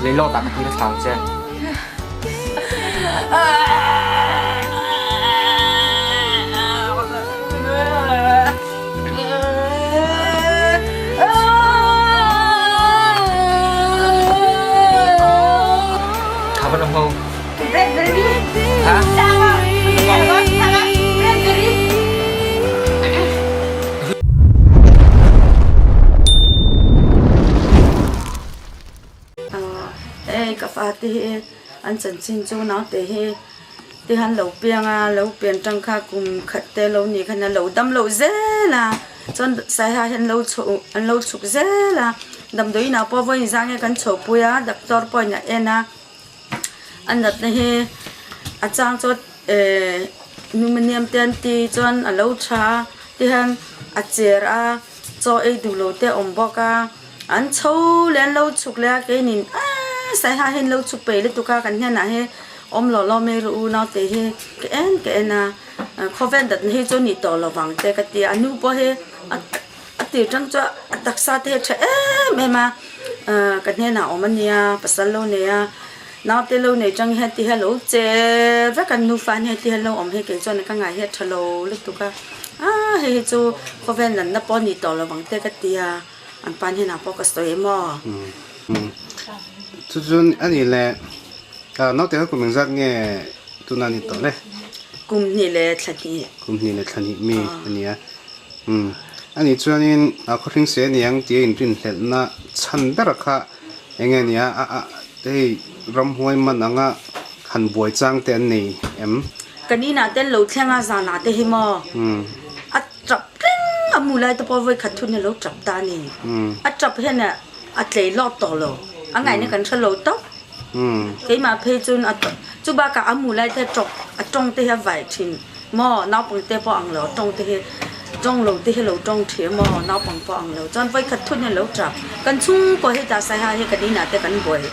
Leilawt ah ka ti na thlang che. Kha van ho. Ha? Hei ka fate hi an chanchin chu naute hi te han lo piang a lo pian tang kha kum khat te lo nih khan a lo dam loh zel a chuan saiha hian lo chhoh an lo chhuk zel a damdawi inah pawh vawiin zang nge kan chhohpui a doctor pawhin a en a a natna hi a chang chuan ehh pneumonia te an ti chuan a lo tha a tihian a cher a chaw ei duh lo te a awm bawk a. An chho leh an lo chhuk leh a keinin aaa saiha hian lo chhuk peih lutuk a kan hnenah hi awm lawh lawm mai rawh u naute hi ka en ka en a khawvel dat na hi chu nih tawh lo vang te ka ti a nu pawh hi a tir tang chuan a taksa te hi a tha em em a ka hnenah awm a nia pasal lo nei a naute lo nei tang hian ti hian a lo che vek a nufa hian ti hian lo awm hi kei chuan ka ngaih hi a tha lo lutuk a aaa hei hi chu khawvel natna pawh a nih tawh lo vang te ka ti a. An pan hian ah pawh ka sawi em aw. Chu chu a nih leh naute kha kum engzat nge tuna ni tawh le? Kum hnih leh thla hnih. Kum hnih leh thla hnih mi a ni a. A nih chuanin khawhring se aniang tia inrinhlelhna chhan ber kha enge a nia a hei ramhuai man anga han buai chang te an nei em? Kan inah te lo thleng a zanah te hi maw a tap reng a mu lai te pawh vawi khat thun hi a lo tap ta a ni. A tap hian a tlei lawk tawh lo, a ngaihna kan hre lo tawp. Keimah phei chuan a chu bakah a mu lai te tawk a tawng te hi a vaih thin maw naupang te pawh ang lo tawng te hi tawng lo te hi lo tawng thin maw naupang pawh ang lo chuan vawi khat thun hi a lo tap. Kan chhungkaw hi tah saiha hi kan inah te kan buai.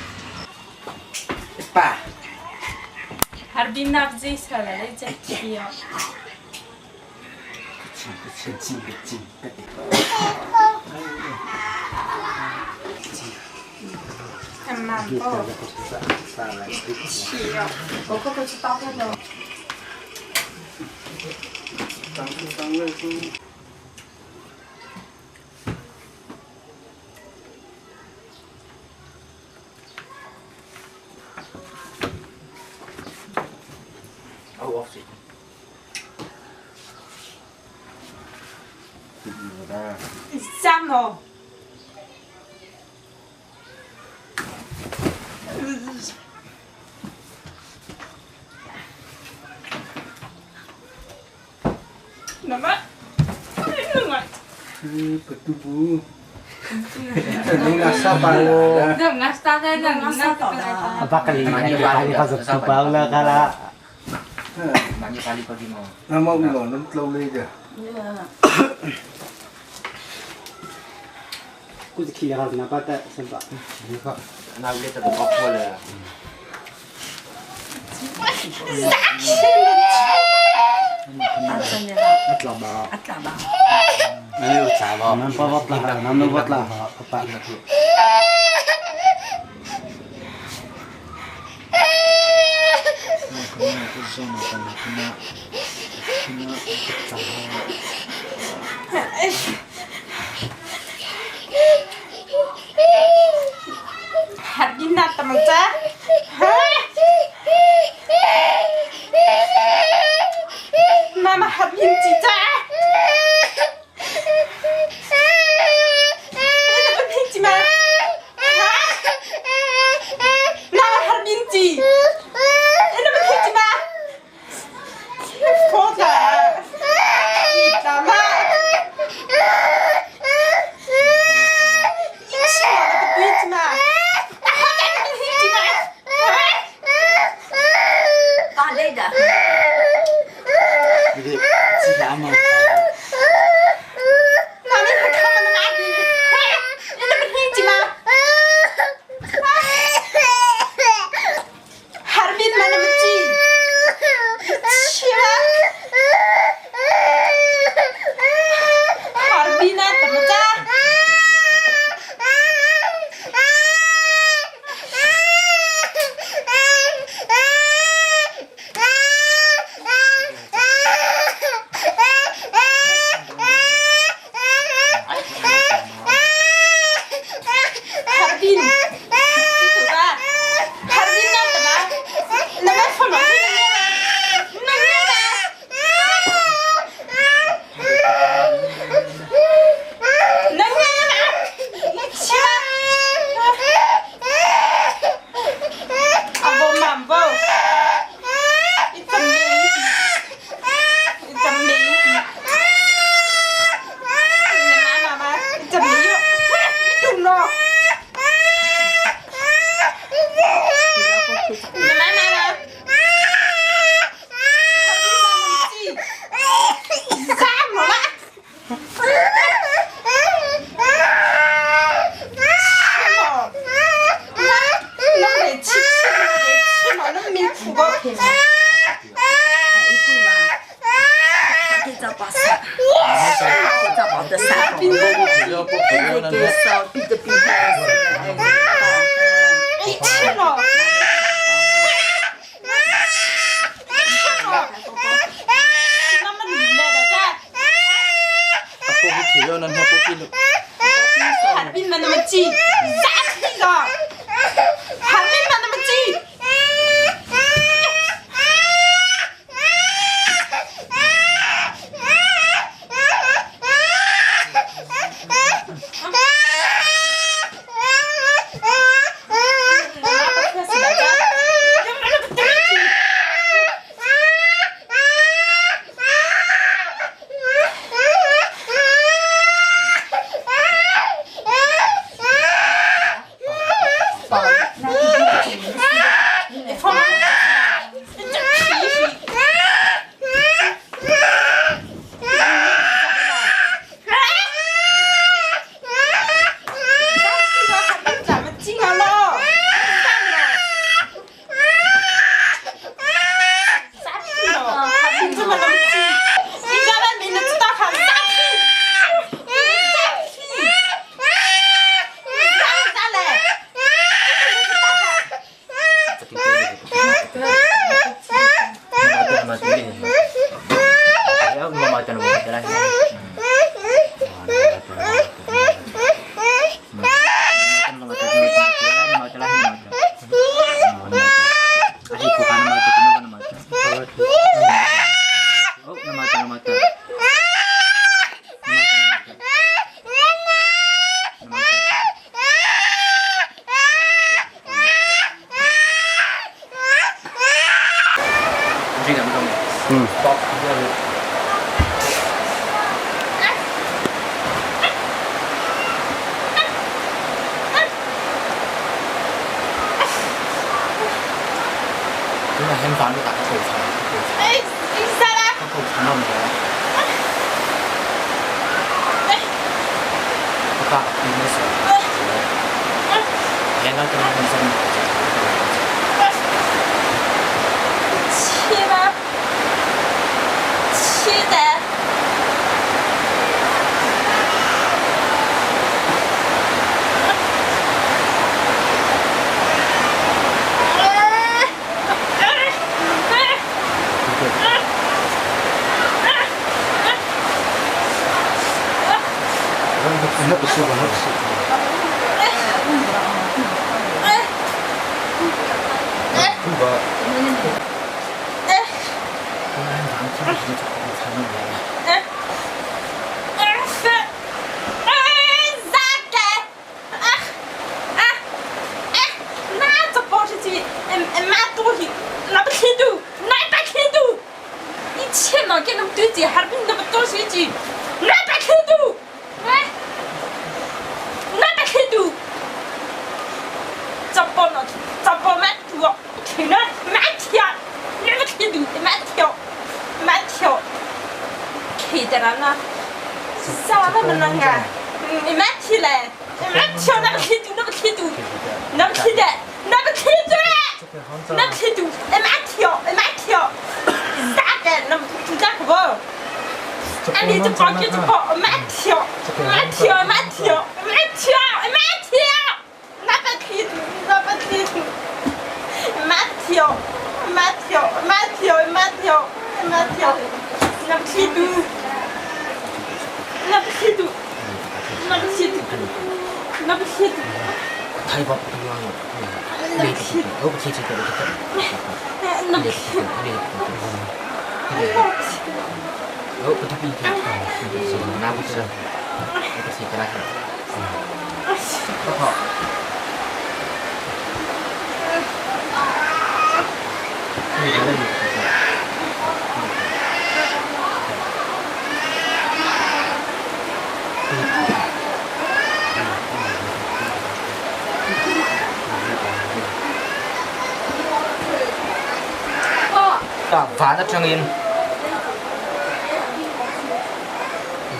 Van atangin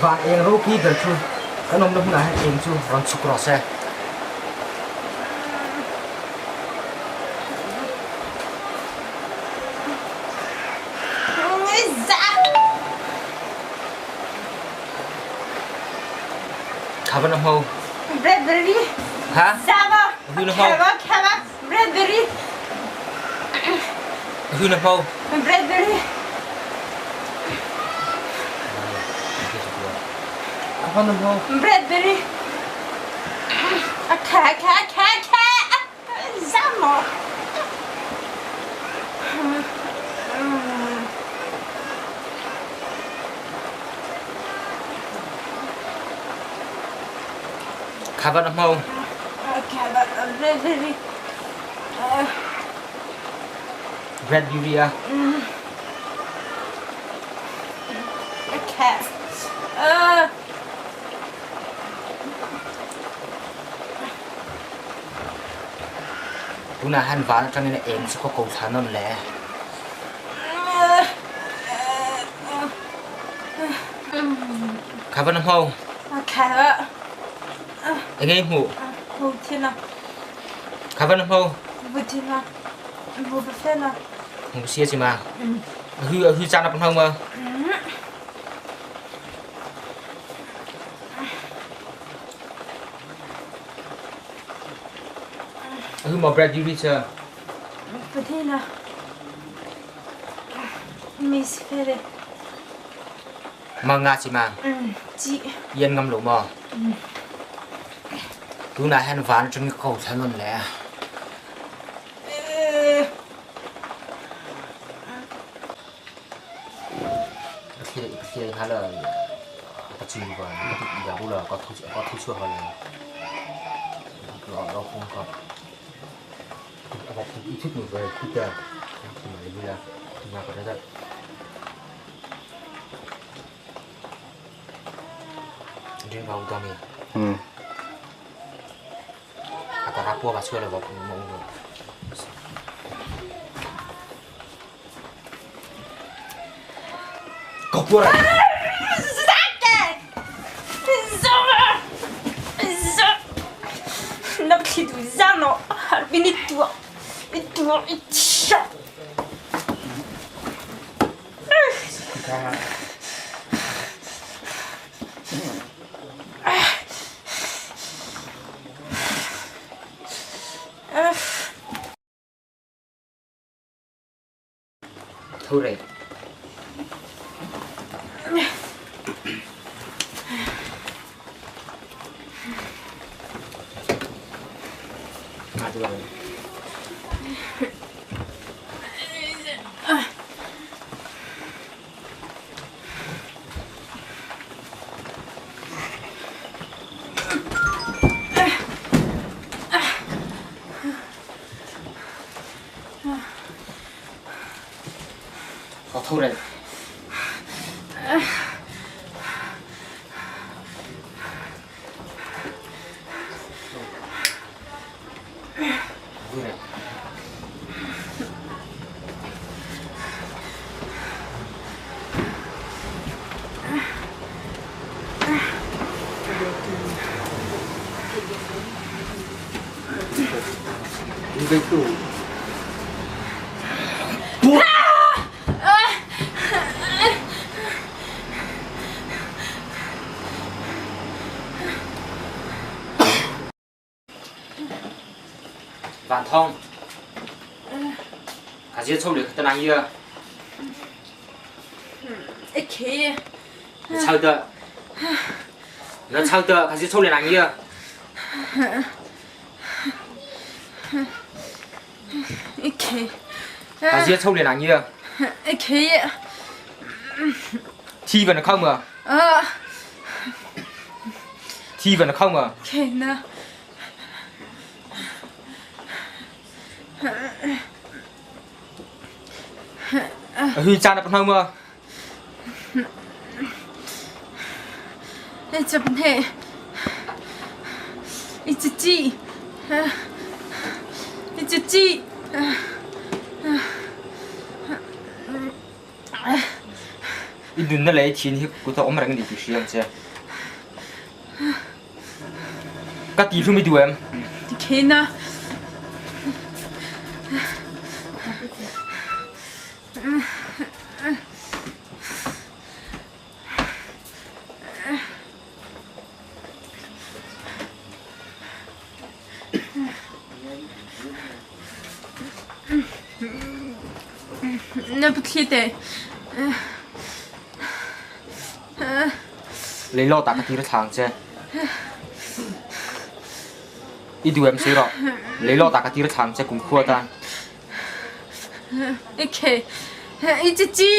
van eng ropui ber chu kan awmna hmunah hian eng chu rawn chhuk rawh se. Khaban a hmo. Bradbury. Ha? Zama. Hu na hmo. Khaba khaba. Bradbury. Hu na hmo. Bradbury. Khaban na hmo. Bradbury. Kha kha kha kha. Zama. Khaban a hmo. Khaba Bradbury. Bradbury a. Kha. Tunah han van atangin a eng chu ka ko thla nawn le. Kha van a hmo. Enge i hmuh? Kha van a hmo. Hmu sia chi ma. A hu a hu caan a pa hno ma. Hu ma bread yuri cha. Pathina. Miss Fere. Ma nga chi ma. Chi. Yen ngam lo ma. Tuna han van chung ko thanon le. Thil kha la ka chui va ya bu la ka thu ka thu chu ha la lo lo phong ka a thu i thit mu va khu ta ma le bu la ma ka da rin vào đó mi a ka ra pua ba chua la ba mo Ka pua ra. Tho re. Ka tho re. Van Thong. Ka zia chho le ka tanang ia. Okay. Chau da. Na chau da ka zia chho le nang ia. Okay. Ka zia chho le nang ia. Okay. Thi van khao ma. Thi van khao ma. Okay na. Hui chan na panhau ma. E chap ne. E chi chi. E chi chi. I nun na le thin hi ku ta om reng ni ti hriam che. Ka ti hlum i du em? Ti khe na. Lei lawt ah ka tir thlang che. I duh em si rawh. Lei lawt ah ka tir thlang che kumkhua tan. Okay. I cici.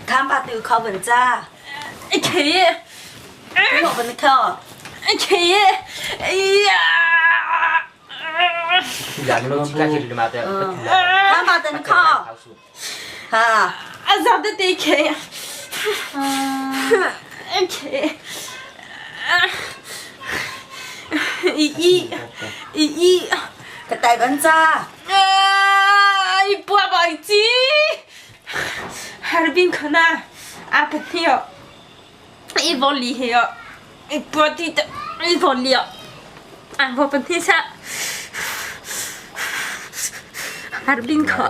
Kham pa tu kho ban cha. Okay. Mo ban kho. Okay. Ya. Kham pa tan kho. Ha. Azam te te ke. Okay. I i i i. Ka tai ban cha. I bua bai chi. Harbin khana a pathio. I voli he yo. I bua ti ta i voli yo. A vo pathi sa. Harbin kho.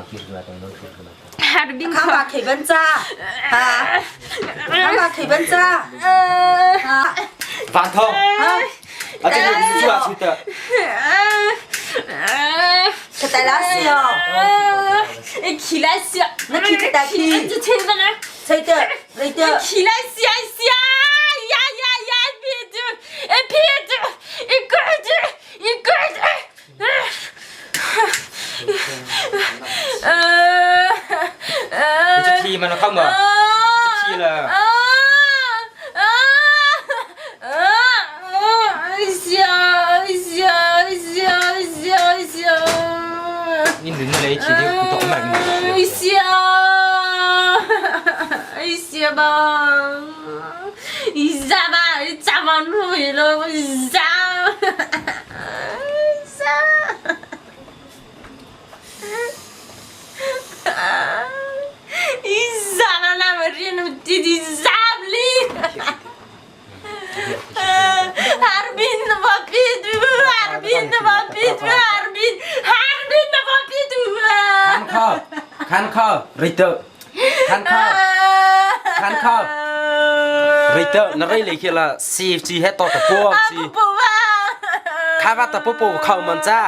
Harbin Kham kho. pa khi ban cha. Ha. Kham pa khi ban cha. Ha. Van Thong! Ha. A te ni chu a chu ta. Ka tai la si yo. 起来些，那起个大起这吹的呢？ Chơi tơ, lấy tơ. 起来些些，呀呀呀！别住，别住，一个住，一个住。 你这踢嘛，那看嘛，这踢了。小小小小小。你轮来踢的不懂嘛？小，小吧，你咋吧？你咋往路去了？我咋？咋？你咋了？那么热闹，弟弟咋不哩？Harbin vapid, harbin vapid, harbin, harbin vapid. ขันข้อขันข้อริเตอร์ขันข้อขันข้อริเตอร์นั่นเลยคือละ CFG ให้ต่อตะปูจีข้าว่าตะปูปูเข้ามันจ้า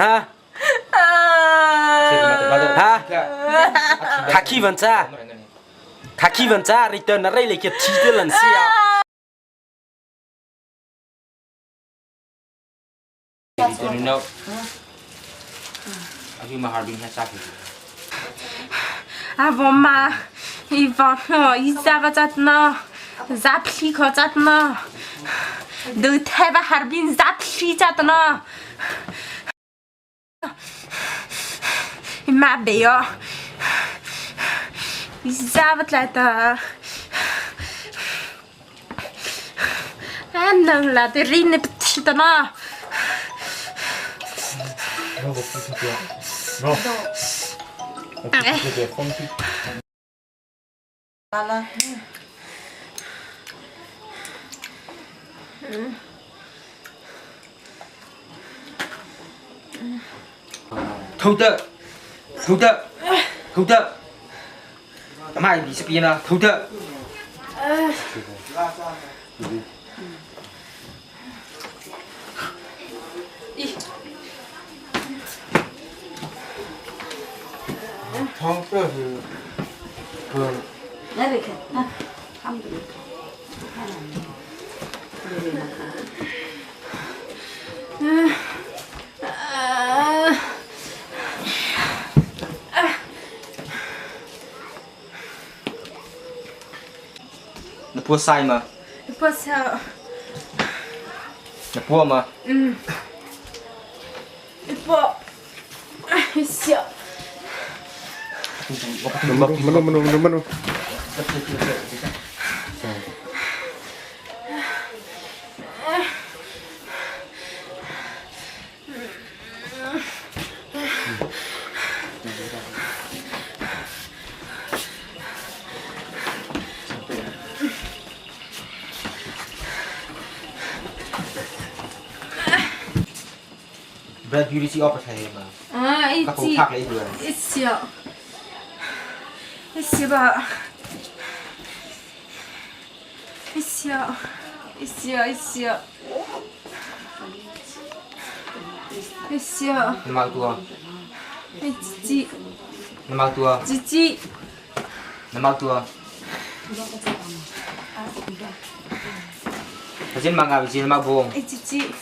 ฮะฮะขาขี้มันจ้าขาขี้มันจ้าริเตอร์นั่นเลยคือทีเดลันเซีย 啊，我妈，伊讲哦，伊咋不咋呢？咋皮可咋呢？都太把哈尔滨咋皮咋的呢？你妈别哦，你咋不来的？啊，能了，这人不提的呢。 La. 头的，头的，头的，他妈你是别呢？头的。 Lấy về kìa. Ha. Không được. 那不塞吗？ 不笑。 那不吗？ 不，哎笑。 Menu menu menu menu. Brad Beauty ออกไปใช้มา 啊，一 ก็คง 起 พักเลยเดือน 一起，一起吧，一起。Isia isia. Isia. Nama tua. Cici. Nama tua. Cici. Nama tua. Jin manga jin ma bong. Cici.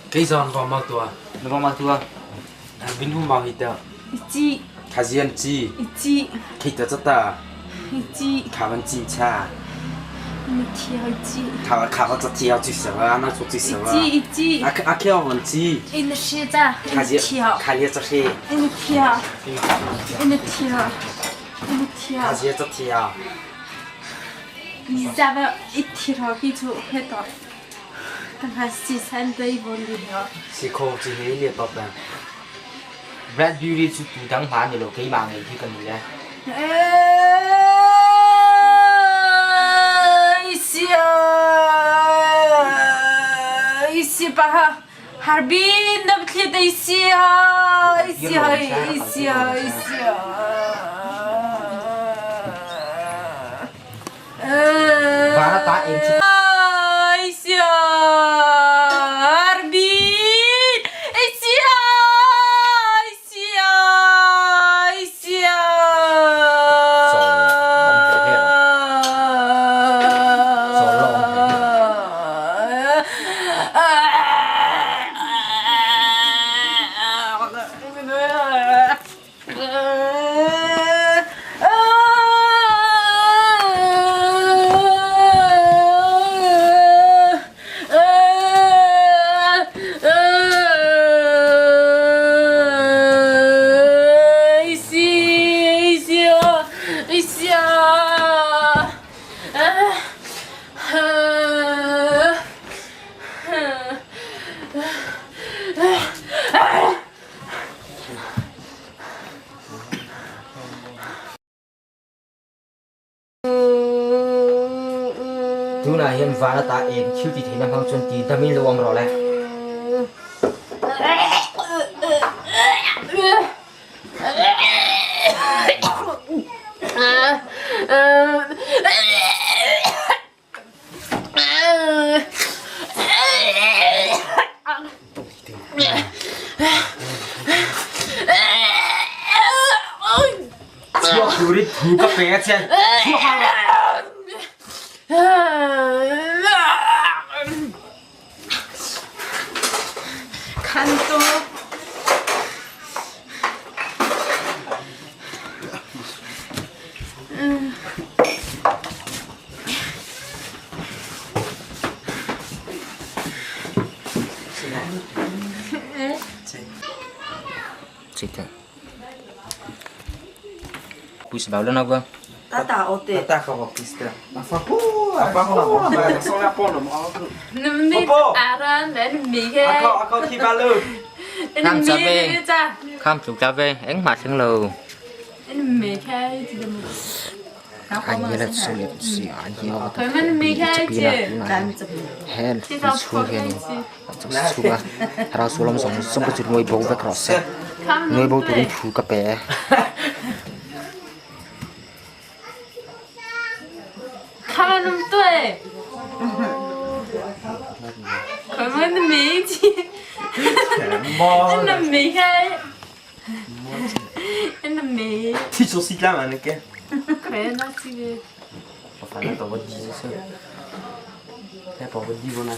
Kei zon va ma tua. Nama ma tua. Bin hu ma hi ta. Cici. Khazian chi. Cici. Khi ta ta. Cici. Khawan chin cha. Ni thiao chi. Khawa khawa cha thiao chi sa wa na chu chi sa wa. Cici cici. A a kheo wan chi. In shi za. In Khazian thiao. khalia cha she. In thiao. In thiao. In thiao. Khazia cha thiao. 你咋个一提到给就快到？但还西餐的一波里头， Si kho chi he le pa pa. Brad Beauty chu tu dang ma ni lo kei ma ngai hi kan ni le. 哎，一些，一些把哈，哈尔滨那不贴的一些啊，一些一些一些。 Vana ta eng chu 哎呀，哈尔滨，哎呀，哎呀，哎呀！ Tu na hian vana ta eng thil ti theina hmang chuan ti damin lo awm rawh le. Chua turi thu ka pe che. Chua ha la. 看多。 Chita. Pus bau la na gwa. Tata ote. Ta khawa pista. Fa pu. Apa ho. So la pon mo. 你们阿拉那你没个， A kho a kho thi ba lu. 你没个咋？ Kham chu cha ve eng ma thing lo. 你没开这个么？ An ye la su le si an ye wa 他们没开这， Hel 这张 chu 破 hian 开 ni. 这， Chu ba. Ra su lam song song ka chu noi bo ve cross. 他们 Noi bo turin thu ka pe. 他们那么对，他们没去，真的没开，真的没， Ti chu si la man ke. 快那这个。 Fa na to bo di se. He po bo di bo na.